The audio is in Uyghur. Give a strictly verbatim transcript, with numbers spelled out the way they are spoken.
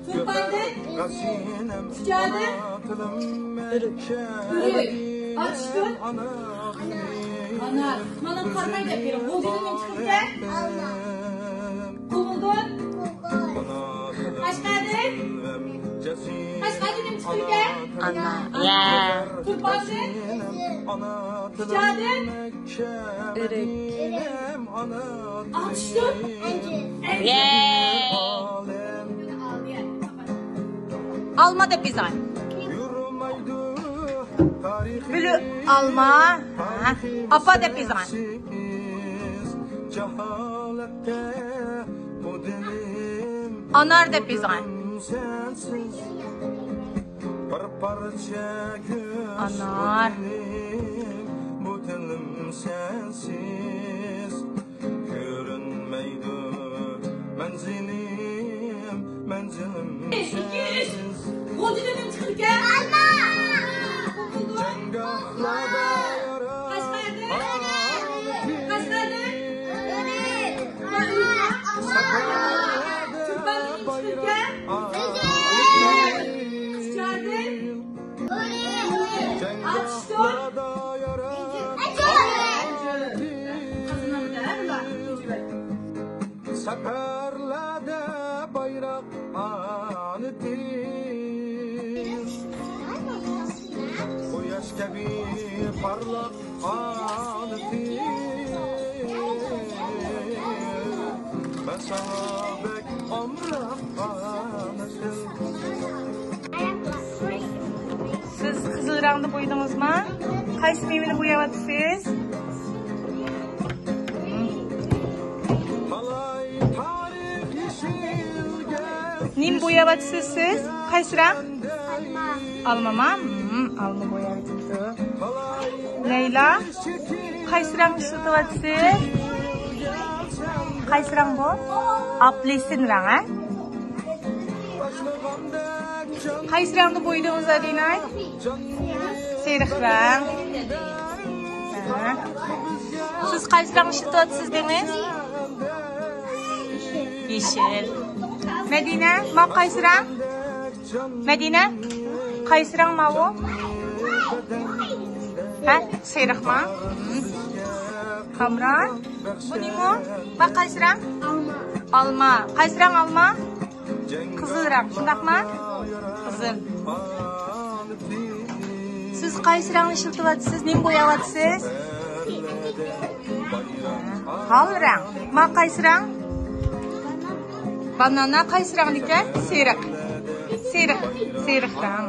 تۇرپاندىن. كۇچادىن. ئۆرۈك. ئاتۇشتىن. ئانار. مانا قارىماي دەپ بېرىڭ. غۇلجىدىن نېمە چىقىدىكەن؟ قومۇلدىن. قەشقەردىن. قەشقەردىن نېمە چىقىدىكەن؟ ئانار. يا. تۇرپاندىن. كۇچادىن. ئۆرۈك. ئاتۇشتىن. ياي. ئالما دەپ يېزىڭ. بىلى ئالما. ھە. ئاپا دەپ يېزىڭ. ئانار دەپ يېزىڭ. بىر پارچە گۈل ئانار. بۇ دىلىم سەنسىز كۆرۈنمەيدۇ. مەنزىلىم، مەنزىلىم سەنسىز. غۇلجىدىن نېمە چىقىدىكەن؟ ئالما. جەڭگاھلاردا يارا. قەشقەردىن. قەشقەردىن. تۇرپاندىن نېمە چىقىدىكەن؟ كۇچادىن. ئاتۇشتىن. سەپەرلەردە بايراق ئانىتىم، قۇياش كەبى پارلاق ئانىتىم، مەن ساڭا بەك ئامراق ئانىتىم. سىز قىزىل رەڭدە بويىدىڭىزما؟ قايسى مېۋىنى بوياۋاتىسىز؟ نېمە بوياۋاتىسىز سىز؟ قايسى رەڭ؟ ئالما. ئالمىما؟ مم، ئالما بوياۋاتىدۇ. لەيلا، قايسى رەڭ ئىشلىتىۋاتىسىز؟ قايسى رەڭ بۇ؟ ئاپېلسىن رەڭ، ھە؟ قايسى رەڭدە بويىدىڭىز، ئادىناي؟ سېرىق رەڭ. ھە. سىز قايسى رەڭ ئىشلىتىۋاتىسىز دېڭىز؟ يېشىل. مەدىنە، ما قايسى رەڭ؟ مەدىنە، قايسى رەڭ ماۋۇ؟ ھە، سېرىقما؟ كامران، بۇ نېمە؟ ما قايسى رەڭ؟ ئالما. ئالما. قايسى رەڭ ئالما؟ قىزىل رەڭ، شۇنداقما؟ قىزىل. سىز قايسى رەڭنى ئىشلىتىۋاتىسىز؟ نېمە بوياۋاتىسىز؟ ھال رەڭ. ما قايسى رەڭ؟ بانانا. قايسى رەڭدىكەن؟ سېرىق. سېرىق. سېرىق رەڭ.